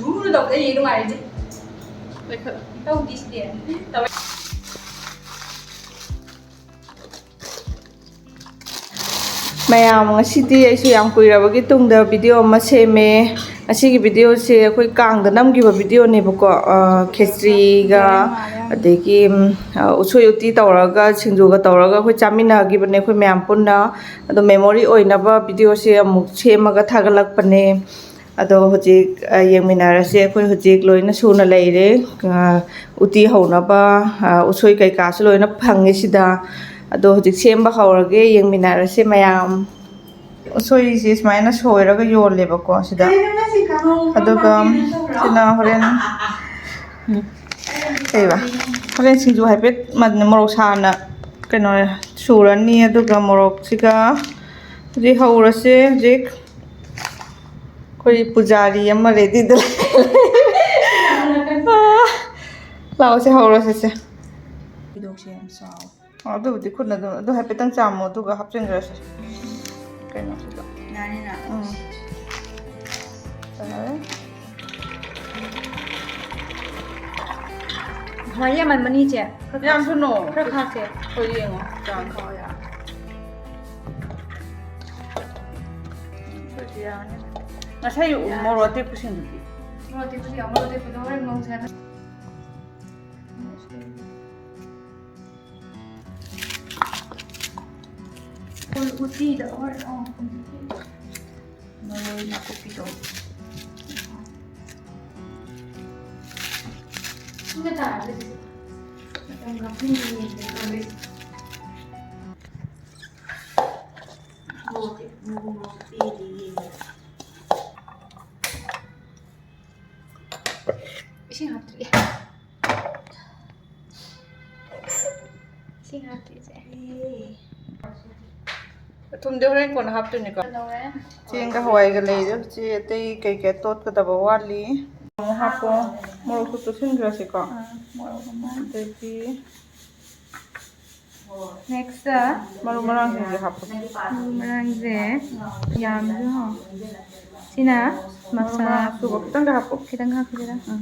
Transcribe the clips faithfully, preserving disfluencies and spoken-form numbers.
ꯂꯨꯅ ꯇꯧꯕꯗ ꯑꯩ ꯅꯨꯡꯉꯥꯏꯔꯤꯁꯦ꯫ ꯂꯩꯈꯠꯂꯣ꯫ ꯇꯧꯗꯦ ꯁꯤꯗꯤ꯫ ꯇꯧꯋꯦ꯫ ꯃꯌꯥꯝ, ꯉꯁꯤꯗꯤ ꯑꯩꯁꯨ ꯌꯥꯝ ꯀꯨꯏꯔꯕꯒꯤ ꯇꯨꯡꯗ ꯚꯤꯗꯤꯑꯣ ꯑꯃ ꯁꯦꯝꯃꯦ꯫ ꯉꯁꯤꯒꯤ ꯚꯤꯗꯤꯑꯣꯁꯦ ꯑꯩꯈꯣꯏ ꯀꯥꯡꯗ ꯅꯝꯈꯤꯕ ꯚꯤꯗꯤꯑꯣꯅꯦꯕꯀꯣ꯫ ꯑ, ꯈꯦꯆ꯭ꯔꯤꯒ, ꯑꯗꯒꯤ, ꯎꯝ, ꯑ, ꯎꯁꯣꯏ ꯎꯇꯤ ꯇꯧꯔꯒ, ꯁꯤꯡꯖꯨꯒ ꯇꯧꯔꯒ ꯑꯩꯈꯣꯏ ꯆꯥꯃꯤꯟꯅꯈꯤꯕꯅꯦ ꯑꯩꯈꯣꯏ ꯃꯌꯥꯝ ꯄꯨꯟꯅ꯫ ꯑꯗꯣ ꯃꯦꯃꯣꯔꯤ ꯑꯣꯏꯅꯕ ꯚꯤꯗꯤꯑꯣꯁꯦ ꯑꯃꯨꯛ ꯁꯦꯝꯃꯒ ꯊꯥꯒꯠꯂꯛꯄꯅꯦ꯫ ꯑꯗꯣ ꯍꯧꯖꯤꯛ, ꯑ, ꯌꯦꯡꯃꯤꯟꯅꯔꯁꯦ꯫ ꯑꯩꯈꯣꯏ ꯍꯧꯖꯤꯛ ꯂꯣꯏꯅ ꯁꯨꯅ ꯂꯩꯔꯦ꯫ ꯑ, ꯎꯇꯤ ꯍꯧꯅꯕ, ꯑ, ꯎꯁꯣꯏ ꯀꯩꯀꯥꯁꯨ ꯂꯣꯏꯅ ꯐꯪꯉꯦ ꯁꯤꯗ꯫ ꯑꯗꯣ ꯍꯧꯖꯤꯛ ꯁꯦꯝꯕ ꯍꯧꯔꯒꯦ, ꯌꯦꯡꯃꯤꯟꯅꯔꯁꯦ ꯃꯌꯥꯝ꯫ ꯎꯁꯣꯏꯁꯦ ꯁꯨꯃꯥꯏꯅ ꯁꯣꯏꯔꯒ ꯌꯣꯜꯂꯦꯕꯀꯣ ꯁꯤꯗ꯫ ꯑꯗꯨꯒ ꯁꯤꯅ ꯍꯣꯔꯦꯟ, ꯎꯝ, ꯀꯩꯕ? ꯍꯣꯔꯦꯟ ꯁꯤꯡꯖꯨ ꯍꯥꯏꯐꯦꯠ ꯃ-, ꯃꯣꯔꯣꯛ ꯁꯥꯅ ꯀꯩꯅꯣ ꯁꯨꯔꯅꯤ꯫ ꯑꯗꯨꯒ ꯃꯣꯔꯣꯛꯁꯤꯒ ꯍꯧꯖꯤꯛ ꯍꯧꯔꯁꯦ꯫ ꯍꯧꯖꯤꯛ ꯑꯩꯈꯣꯏ ꯄꯨꯖꯥꯔꯤ ꯑꯃ ꯔꯦꯗꯤꯗ ꯂꯩ꯫ ꯑꯥ, ꯂꯥꯛꯑꯣꯁꯦ, ꯍꯧꯔꯁꯤꯁꯦ꯫ ꯈꯣꯏꯗꯧꯁꯦ ꯌꯥꯝ ꯆꯥꯎ꯫ ꯑꯣ, ꯑꯗꯨꯕꯨꯗꯤ ꯈꯨꯠꯅ ꯑꯗꯨꯝ, ꯑꯗꯨ ꯍꯥꯏꯐꯦꯠꯇꯪ ꯆꯥꯝꯃꯣ, ꯑꯗꯨꯒ ꯍꯥꯞꯆꯤꯟꯈ꯭ꯔꯁꯤ꯫ ꯀꯩꯅꯣꯁꯤꯗ꯫ ꯌꯥꯅꯤꯅ? ꯎꯝ꯫ ꯌꯥꯔꯦ꯫ ꯍꯋꯥꯏ ꯌꯥꯝꯃꯟꯕꯅꯤ, ꯏꯆꯦ꯫ ꯈꯔ ꯌꯥꯝ ꯁꯨꯅꯣ꯫ ꯈꯔ ꯈꯥꯛꯁꯦ꯫ ꯍꯣꯏ, ꯌꯦꯡꯉꯣ꯫ ꯆꯥꯡ ꯈꯥꯛꯑꯣ, ꯌꯥꯔꯦ꯫ ꯁꯤꯗꯤ ꯌꯥꯔꯅꯤ꯫ ꯉꯁꯥꯏ ꯃꯣꯔꯣꯛ ꯑꯇꯦꯛꯄꯁꯤꯡꯗꯨꯗꯤ? ꯃꯣꯔꯣꯛ ꯑꯇꯦꯛꯄꯁꯨ ꯌꯥꯎ-, ꯃꯣꯔꯣꯛ ꯑꯇꯦꯛꯄꯗꯣ ꯍꯣꯔꯦꯟ ꯉꯧꯁꯦ ꯍꯥꯏꯕ꯫ ꯎꯇꯤꯗ ꯍꯣꯔꯦꯟ, ꯑꯣ, ꯍꯧꯖꯤꯛꯀꯤ ꯃꯔꯣꯏ ꯅꯥꯀꯨꯞꯄꯤꯗꯣ꯫ ꯁꯤꯅ ꯇꯥꯔꯗꯤ ꯃꯇꯝ ꯂꯧꯁꯤꯟꯕ ꯉꯝꯗꯦ ꯇꯧꯔꯤꯁꯦ꯫ ꯃꯣꯔꯣꯛꯇꯤ, ꯃꯣꯔꯣꯛ ꯄꯦꯜꯂꯦ ꯌꯦꯡꯕꯗ꯫ ꯏꯁꯤꯡ ꯍꯥꯞꯇ꯭ꯔꯤ꯫ ꯏꯁꯤꯡ ꯍꯥꯞꯇ꯭ꯔꯤꯁꯦ꯫ ꯊꯨꯝꯗꯤ ꯍꯣꯔꯦꯟ ꯀꯣꯟꯅ ꯍꯥꯞꯇꯣꯏꯅꯤꯀꯣ꯫ ꯂꯧꯔꯦ꯫ ꯆꯦꯡꯒ ꯍꯋꯥꯏꯒ ꯂꯩꯔꯦ꯫ ꯆꯦ, ꯑꯇꯩ ꯀꯩꯀꯩ ꯇꯣꯠꯀꯗꯕ ꯋꯥꯠꯂꯤ꯫ ꯑꯃꯨꯛ ꯍꯥꯞꯄꯣ꯫ ꯃꯣꯔꯣꯛꯁꯨ ꯇꯣꯠꯁꯤꯟꯈ꯭ꯔꯁꯤꯀꯣ꯫ ꯑꯥ, ꯃꯣꯔꯣꯛ ꯑꯃ꯫ ꯑꯗꯒꯤ next, ꯃꯔꯨ ꯃꯔꯥꯡꯁꯤꯡꯁꯦ ꯍꯥꯞꯄꯣ꯫ ꯃꯔꯨ ꯃꯔꯥꯡꯁꯦ ꯌꯥꯝꯁꯨ ꯍꯥꯎ-, ꯁꯤꯅ ꯃꯁꯥ꯫ ꯃꯣꯔꯣꯛ ꯃꯔꯥꯡ ꯑꯁꯨꯕ ꯈꯤꯇꯪꯒ ꯍꯥꯞꯄꯣ꯫ ꯈꯤꯇꯪ ꯍꯥꯞꯈꯤꯁꯤꯔꯥ? ꯎꯝ꯫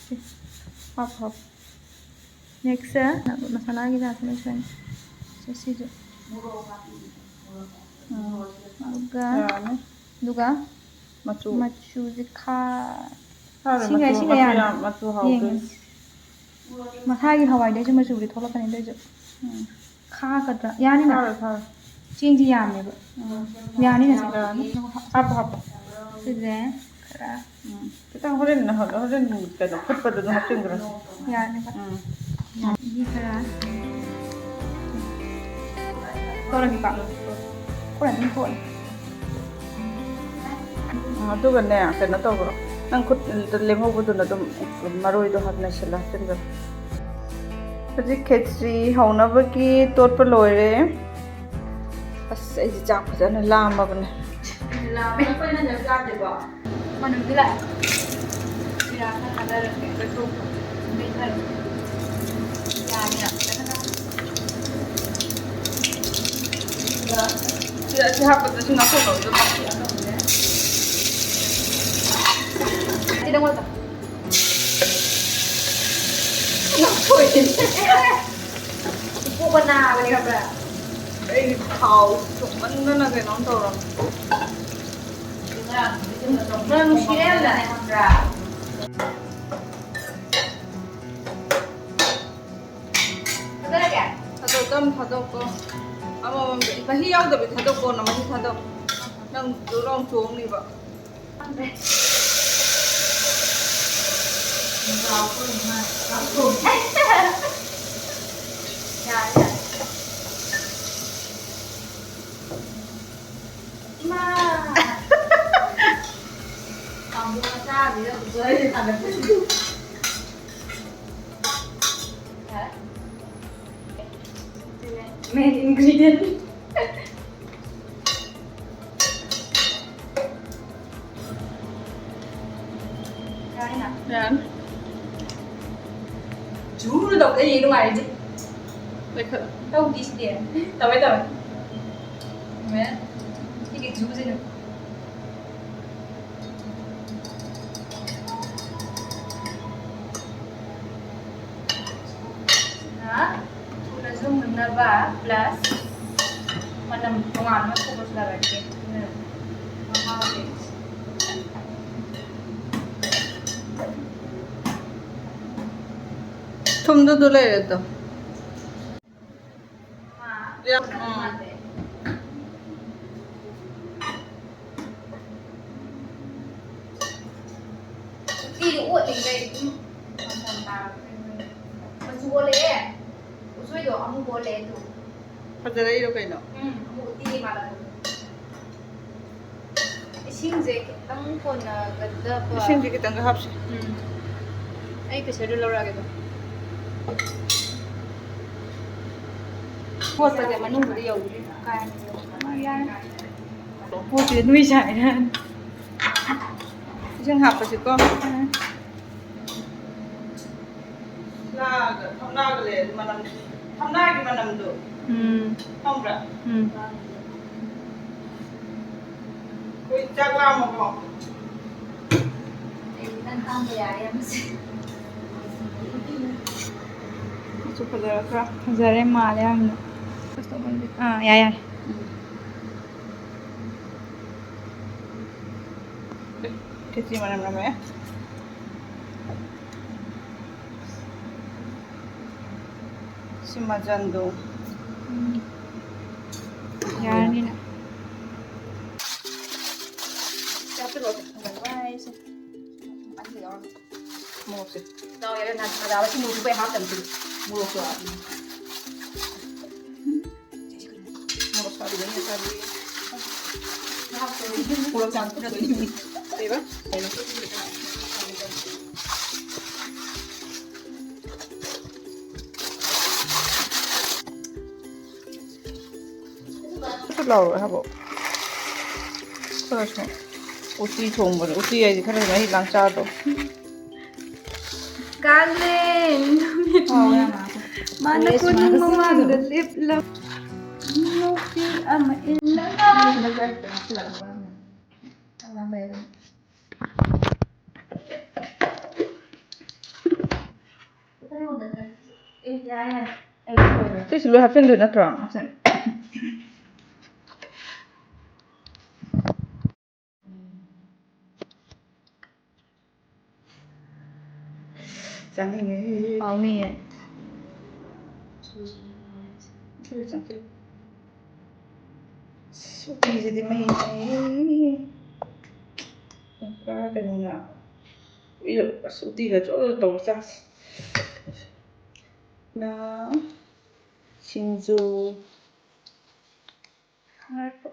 ꯁꯤ꯫ ꯍꯥꯞꯄꯣ, ꯍꯥꯞꯄꯣ꯫ Next ꯁꯦ ꯃꯁꯥꯂꯥꯒꯤ ꯖꯥꯠꯁꯦ ꯂꯣꯏꯁꯤꯜꯂꯅꯤ꯫ ꯁꯤ, ꯁꯤꯁꯨ꯫ ꯎꯝ꯫ ꯑꯗꯨꯒ, ꯌꯥꯔꯅꯤ꯫ ꯑꯗꯨꯒ ꯃꯆꯨ꯫ ꯃꯆꯨꯁꯦ ꯈꯥ-, ꯈꯥꯔꯣꯏ, ꯁꯤꯒ, ꯃꯆꯨ, ꯁꯤꯒ ꯃꯆꯨ ꯌꯥꯔꯅꯤ꯫ ꯌꯥꯝ, ꯃꯆꯨ ꯍꯥꯎꯗꯣꯏꯅꯤ꯫ ꯌꯦꯡꯉꯁꯤ꯫ ꯃꯁꯥꯒꯤ ꯍꯋꯥꯏꯗꯩꯁꯨ ꯃꯆꯨꯕꯨꯗꯤ ꯊꯣꯛꯂꯛꯀꯅꯤ, ꯑꯗꯨꯏꯁꯨ꯫ ꯎꯝ꯫ ꯈꯥꯒꯗ꯭ꯔꯥ? ꯌꯥꯅꯤꯅ? ꯈꯥꯔꯣꯏ, ꯈꯥꯔꯣꯏ꯫ ꯆꯦꯡꯁꯤ ꯌꯥꯝꯃꯦꯕ꯫ ꯎꯝ꯫ ꯌꯥꯅꯤꯅ ꯁꯤ? ꯌꯥꯅꯤ꯫ ꯍꯥꯞꯄꯣ, ꯍꯥꯞꯄꯣ꯫ ꯁꯤꯁꯦ ꯈꯔ꯫ ꯎꯝ꯫ ꯈꯤꯇꯪ ꯍꯣꯔꯦꯟ, ꯍꯣꯔꯦꯟ ꯀꯩꯅꯣ ꯐꯨꯠꯄꯗ ꯑꯗꯨꯝ ꯍꯥꯞꯆꯤꯟꯈ꯭ꯔꯣ꯫ ꯌꯥꯅꯤꯕ꯫ ꯎꯝ꯫ ꯌꯥꯅꯤ ꯈꯔ꯫ ꯇꯧꯔꯒꯦꯀꯣ꯫ ꯈꯔ ꯑꯗꯨꯝ ꯊꯣꯛꯑꯦ꯫ ꯎꯝ, ꯑꯗꯨꯒꯅꯦ, ꯀꯩꯅꯣ ꯇꯧꯕ꯭ꯔꯣ? ꯅꯪ ꯈꯨꯠ ꯂꯦꯝꯍꯧꯕꯗꯨꯅ ꯑꯗꯨꯝ ꯃꯔꯣꯏꯗꯣ ꯍꯥꯞ-, ꯅꯩꯁꯤꯜꯂ ꯍꯥꯞꯆꯤꯟꯕ꯫ ꯍꯧꯖꯤꯛ ꯈꯦꯆ꯭ꯔꯤ ꯍꯧꯅꯕꯒꯤ ꯇꯣꯠꯄ ꯂꯣꯏꯔꯦ꯫ ꯑꯁ, ꯑꯩꯗꯤ ꯆꯥꯛ ꯐꯖꯅ ꯂꯥꯝꯃꯕꯅꯦ꯫ ꯂꯥꯝꯃꯦ꯫ ꯑꯩꯈꯣꯏꯅ ꯆꯥꯛ ꯆꯥꯗꯦꯀꯣ꯫ ꯃꯅꯨꯡꯗ ꯂꯥꯛꯑꯦ꯫ ꯖꯤꯔꯥ ꯈꯔ ꯊꯥꯗꯔꯒꯦ, ꯂꯣꯏꯊꯣꯛꯈ꯭ꯔꯣ꯫ ꯃꯩ ꯊꯥꯔꯣ꯫ ꯌꯥꯅꯤ, ꯌꯥꯝ ꯐꯖꯅ꯫ ꯁꯤꯗ ꯑꯁꯤ ꯍꯥꯞꯄꯗꯁꯨ ꯉꯥꯛꯊꯣꯛꯅꯕꯗꯣ ꯇꯥꯛꯄꯤ ꯑꯀꯪꯕꯁꯦ꯫ ꯁꯤꯗ ꯃꯣꯏꯗ꯫ ꯉꯥꯛꯊꯣꯛꯏꯅꯦ꯫ ꯄꯣꯛꯄ ꯅꯥꯕꯅꯦ ꯈꯪꯕ꯭ꯔꯥ? ꯑꯩꯗꯤ ꯊꯥꯎ ꯊꯣꯡꯃꯟꯗꯅ ꯀꯩꯅꯣꯝ ꯇꯧꯔꯝꯃꯦ꯫ ꯅꯪ ꯅꯨꯡꯁꯤꯔꯦ ꯌꯥꯝꯅ꯫ ꯊꯥꯗꯔꯒꯦ? ꯊꯥꯗꯣꯛ, ꯇꯞ ꯊꯥꯗꯣꯛꯀꯣ꯫ ꯑꯃꯃꯝꯗ ꯃꯍꯤ ꯌꯥꯎꯗꯕꯤ ꯊꯥꯗꯣꯛꯀꯣ, ꯅ ꯃꯍꯤ ꯊꯥꯗꯣꯛ꯫ ꯅꯪ ꯖꯣꯔ ꯂꯥꯎ ꯆꯣꯡꯅꯤꯕ꯫ ꯈꯪꯗ꯭ꯔꯦ꯫ ꯌꯥꯔꯦ, ꯌꯥꯔꯦ꯫ ꯏꯃꯥ! ꯄꯥꯝꯕꯣꯝ ꯃꯆꯥ ꯑꯃ ꯂꯩꯔꯝꯕꯗꯣ ꯑꯩꯅ ꯊꯥꯡꯒꯠꯄꯁꯤꯗꯤ꯫ ꯌꯥꯔꯦ꯫ ꯁꯤꯅꯦ main ingredient꯫ ꯌꯥꯔꯦꯅ? ꯌꯥꯔꯦ꯫ ꯖꯨꯔꯨ ꯇꯧꯕꯗ ꯌꯦꯡ ꯅꯨꯡꯉꯥꯏꯔꯤꯁꯦ꯫ ꯂꯩꯈꯠꯂꯣ꯫ ꯇꯧꯗꯦ ꯁꯤꯗꯤ꯫ ꯇꯧꯋꯦ, ꯇꯧꯋꯦ꯫ ꯆꯨꯝꯃꯦ꯫ ꯁꯤꯒꯤ ꯖꯨꯁꯤꯅ꯫ ꯄ꯭ꯂꯁ ꯃꯅꯝ ꯇꯣꯉꯥꯟꯕ ꯊꯣꯛꯄꯁꯨ ꯂꯥꯛꯂꯛꯀꯦ꯫ ꯑꯗꯨꯅ ꯃꯍꯥꯎꯁꯦ꯫ ꯊꯨꯝꯗꯨ ꯑꯗꯨ ꯂꯩꯔꯦ ꯑꯗꯣ꯫ ꯌꯥꯝ, ꯎꯝ꯫ ꯎꯇꯤꯗꯣ ꯑꯣꯠꯂꯤꯉꯩ ꯑꯗꯨꯝ ꯃꯆꯨ ꯑꯣꯜꯂꯛꯑꯦ꯫ ꯎꯁꯣꯏꯗꯣ ꯑꯃꯨꯕ ꯑꯣꯜꯂꯛꯑꯦ ꯑꯗꯨ꯫ ꯐꯖꯔꯛꯏꯔꯣ ꯀꯩꯅꯣ? ꯎꯝ, ꯑꯃꯨꯛ ꯎꯇꯤꯒꯤ ꯃꯥꯜꯂꯛꯄꯗꯣ꯫ ꯏꯁꯤꯡꯁꯦ ꯈꯤꯇꯪ ꯀꯣꯟꯅꯒꯗꯕ꯫ ꯏꯁꯤꯡꯁꯦ ꯈꯤꯇꯪꯒ ꯍꯥꯞꯁꯤ꯫ ꯎꯝ꯫ ꯑꯩ pressure ꯗꯨ ꯂꯧꯔꯛꯑꯒꯦ ꯑꯗꯨꯝ꯫ ꯀꯣꯠꯄꯁꯦ ꯃꯅꯨꯡꯗꯗꯤ ꯌꯧꯗ꯭ꯔꯤ꯫ ꯀꯥꯏ? ꯌꯥꯔꯦ꯫ ꯀꯣꯠꯄꯁꯦ ꯅꯣꯏ ꯁꯥꯏꯅ꯫ ꯏꯁꯤꯡ ꯍꯥꯞꯄꯁꯤꯀꯣ꯫ ꯎꯝ꯫ ꯊꯝꯅꯥꯒ, ꯊꯝꯅꯥꯒ ꯂꯩꯔꯗꯤ ꯃꯅꯝ, ꯊꯝꯅꯥꯒꯤ ꯃꯅꯝꯗꯣ꯫ ꯎꯝ꯫ ꯈꯪꯕ꯭ꯔꯥ? ꯎꯝ꯫ ꯑꯩꯈꯣꯏ ꯆꯥꯛ ꯂꯥꯝꯃꯕꯣ? ꯑꯩ ꯅꯪ ꯈꯪꯕ ꯌꯥꯔꯦ ꯌꯥꯝꯅꯁꯦ꯫ ꯃꯆꯨ ꯐꯖꯔꯛꯇ꯭ꯔꯥ? ꯐꯖꯔꯦ, ꯃꯥꯜꯂꯦ ꯌꯥꯝꯅ꯫ ꯑꯥ, ꯌꯥꯔꯦ, ꯌꯥꯔꯦ꯫ ꯈꯦꯆꯤ ꯃꯅꯝ ꯅꯝꯃꯛꯑꯦ꯫ ꯁꯤ ꯃꯖꯟꯗꯣ꯫ ꯎꯝ꯫ ꯌꯥꯔꯅꯤꯅ꯫ ꯆꯥꯛꯇ ꯂꯣꯏꯁꯤꯟ ꯊꯝꯃꯝꯕ ꯍꯥꯏꯁꯦ꯫ ꯑꯅꯤ ꯌꯥꯎꯔꯝꯃꯦ꯫ ꯃꯣꯔꯣꯛꯁꯦ꯫ ꯗꯥꯎ ꯌꯥꯔꯦ, ꯅ-, ꯅꯗꯥꯕ ꯁꯤ ꯃꯣꯔꯣꯛꯁꯨ ꯄꯨꯔꯥ ꯍꯥꯞꯇꯕꯅꯤ꯫ ꯃꯣꯔꯣꯛꯁꯨ ꯍꯥꯞꯄꯤ꯫ ꯃꯣꯔꯣꯛ ꯁꯥꯕꯤꯗꯅꯤ ꯁꯥꯕꯤ꯫ ꯃꯣꯔꯣꯛ ꯆꯥꯕ ꯐꯨꯅꯗꯣꯏꯅꯤ꯫ ꯀꯩꯕ? ꯀꯩꯅꯣ? ꯈꯔ ꯂꯥꯎꯔꯣꯏ ꯍꯥꯏꯕ꯫ ꯈꯔ ꯁꯨꯝ ꯎꯇꯤ ꯊꯣꯡꯕꯅꯦ꯫ ꯎꯇꯤ ꯍꯥꯏꯁꯦ ꯈꯔ ꯃꯍꯤ ꯂꯥꯡ ꯆꯥꯗ꯭ꯔꯣ? ꯀꯥꯂꯦꯟ ꯅꯨꯃꯤꯠꯅꯤ꯫ ꯍꯥꯎꯋꯦ ꯌꯥꯝꯅ꯫ ꯃꯥꯅ ꯀꯣꯅꯨꯡ ꯃꯃꯥꯡꯗ ꯂꯦꯞꯂꯝ-, ꯅꯨꯄꯤ ꯑꯃ ꯏꯜꯂꯒ꯫ ꯑꯦ, ꯌꯥꯔꯦ, ꯌꯥꯔꯦ꯫ ꯑꯩ ꯂꯣꯏꯔꯦ꯫ ꯁꯤꯁꯨ ꯂꯣꯏ ꯍꯥꯞꯆꯤꯟꯗꯣꯏ ꯅꯠꯇ꯭ꯔꯣ? ꯍꯥꯞꯆꯤꯟ-, ꯆꯥꯅꯤꯡꯉꯦ꯫ ꯍꯥꯎꯅꯤꯌꯦ꯫ ꯁꯤ ꯆꯥꯅꯤꯡꯉꯦ꯫ ꯁꯨꯇꯤꯁꯤꯗꯤ ꯃꯩꯅꯤ꯫ ꯄꯨꯔꯥ ꯀꯩꯅꯣꯅ꯫ ꯎꯇꯤꯒ ꯖꯣꯔ ꯖꯣꯔ ꯇꯧꯔ ꯆꯥꯁꯤ꯫ ꯉꯥ, ꯁꯤꯡꯖꯨ꯫ ꯉꯥꯏꯈꯣ꯫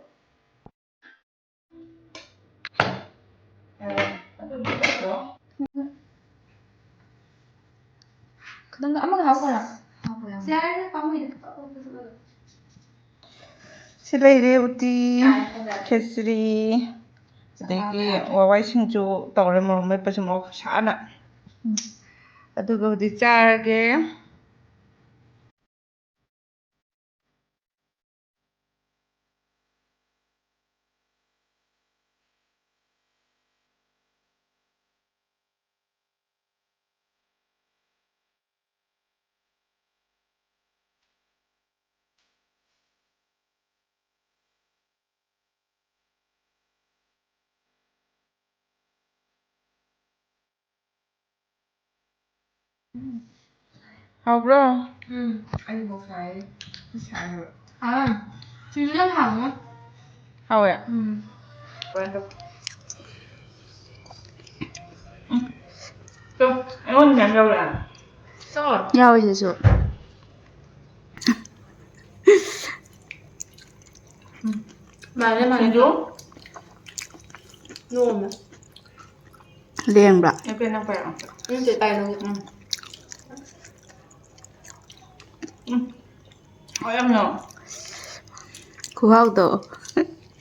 ꯈꯤꯇꯪ ꯑꯃꯒ ꯍꯥꯞꯈꯣꯔꯥ? ꯍꯥꯞꯄꯣ ꯌꯥꯝ꯫ ꯁꯤ ꯌꯥꯔꯦ, ꯄꯥꯝꯃꯨꯏꯗ꯫ ꯁꯤ ꯂꯩꯔꯦ ꯎꯇꯤ, ꯈꯦꯆ꯭ꯔꯤ, ꯑꯗꯒꯤ ꯋꯥꯋꯥꯏ ꯁꯤꯡꯖꯨ ꯇꯧꯔꯦ, ꯃꯣꯔꯣꯛ ꯃꯦꯠꯄꯁꯨ ꯃꯣꯔꯣꯛ ꯁꯥꯅ꯫ ꯎꯝ꯫ ꯑꯗꯨꯒ ꯍꯧꯖꯤꯛ ꯆꯥꯔꯒꯦ꯫ ꯍꯥꯎꯕ꯭ꯔꯣ? ꯎꯝ, ꯑꯩꯕꯨ ꯁꯥꯏ꯫ ꯁꯥꯏ ꯍꯥꯏꯕ꯫ ꯑꯥ, ꯁꯤꯁꯨ ꯌꯥꯝ ꯍꯥꯎꯉꯣ꯫ ꯍꯥꯎꯋꯦ? ꯎꯝ꯫ ꯎꯝ꯫ ꯇꯣ, ꯑꯩꯉꯣꯟꯗ ꯃꯌꯥꯝ ꯌꯥꯎꯔꯛꯑꯦ꯫ ꯇꯣ꯫ ꯌꯥꯎꯋꯦ ꯁꯤꯁꯨ꯫ ꯎꯝ꯫ ꯃꯥꯜꯂꯦ, ꯃꯥꯜꯂꯦ꯫ ꯁꯤꯁꯨ꯫ ꯅꯣꯝꯃꯦ꯫ ꯂꯦꯡꯕ꯭ꯔꯥ? ꯅꯠꯇꯦ, ꯅꯪ ꯄꯥꯏꯔꯛꯑꯣ꯫ ꯅꯠꯇꯦ, ꯄꯥꯏꯔꯛꯑꯣ꯫ ꯎꯝ꯫ ꯎꯝ꯫ ꯍꯥꯎꯋꯦ ꯌꯥꯝꯅ꯫ ꯈꯨꯍꯥꯎꯗꯣ꯫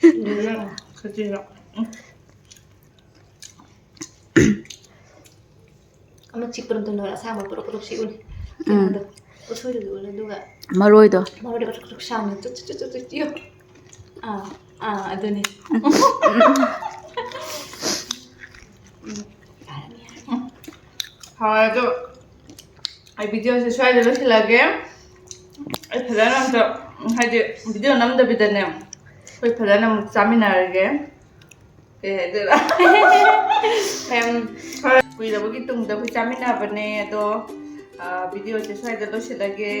ꯑꯗꯨꯅ ꯈꯦꯆ꯭ꯔꯤꯒ꯫ ꯎꯝ꯫ ꯑꯃ ꯆꯤꯛꯄ ꯅꯠꯇꯅ ꯑꯁꯥꯡꯕ ꯄꯨꯔꯞ ꯄꯨꯔꯞ ꯆꯤꯛꯎꯅꯤ꯫ ꯎꯝ꯫ ꯀꯩꯅꯣꯗꯣ, ꯎꯁꯣꯏꯗꯨꯁꯨ ꯎꯅꯤ, ꯑꯗꯨꯒ ꯃꯔꯣꯏꯗꯣ꯫ ꯃꯔꯣꯏꯗꯣ ꯄꯨꯔꯞ ꯄꯨꯔꯞ ꯁꯥꯡꯅ ꯆꯨꯠ ꯆꯨꯠ ꯆꯨꯠ ꯆꯨꯠ ꯆꯤꯛꯎ꯫ ꯑꯥ, ꯑꯥ, ꯑꯗꯨꯅꯤ꯫ ꯎꯝ꯫ ꯎꯝ꯫ ꯍꯣꯏ, ꯑꯗꯣ ꯑꯩ videoꯁꯦ ꯁ꯭ꯋꯥꯏꯗ ꯂꯣꯏꯁꯤꯜꯂꯒꯦ꯫ ꯐꯖꯅ ꯑꯝꯇ, ꯍꯥꯏꯗꯤ, ꯚꯤꯗꯤꯑꯣ ꯅꯝꯗꯕꯤꯗꯅꯦ, ꯑꯩꯈꯣꯏ ꯐꯖꯅ ꯑꯃꯨꯛ ꯆꯥꯃꯤꯟꯅꯔꯒꯦ꯫ ꯀꯩ ꯍꯥꯏꯗꯣꯏꯔꯥ? ꯃꯌꯥꯝ ꯈꯔ ꯀꯨꯏꯔꯕꯒꯤ ꯇꯨꯡꯗ ꯑꯩꯈꯣꯏ ꯆꯥꯃꯤꯟꯅꯕꯅꯦ, ꯑꯗꯣ, ꯑ, ꯚꯤꯗꯤꯑꯣꯁꯦ ꯁ꯭ꯋꯥꯏꯗ ꯂꯣꯏꯁꯤꯜꯂꯒꯦ꯫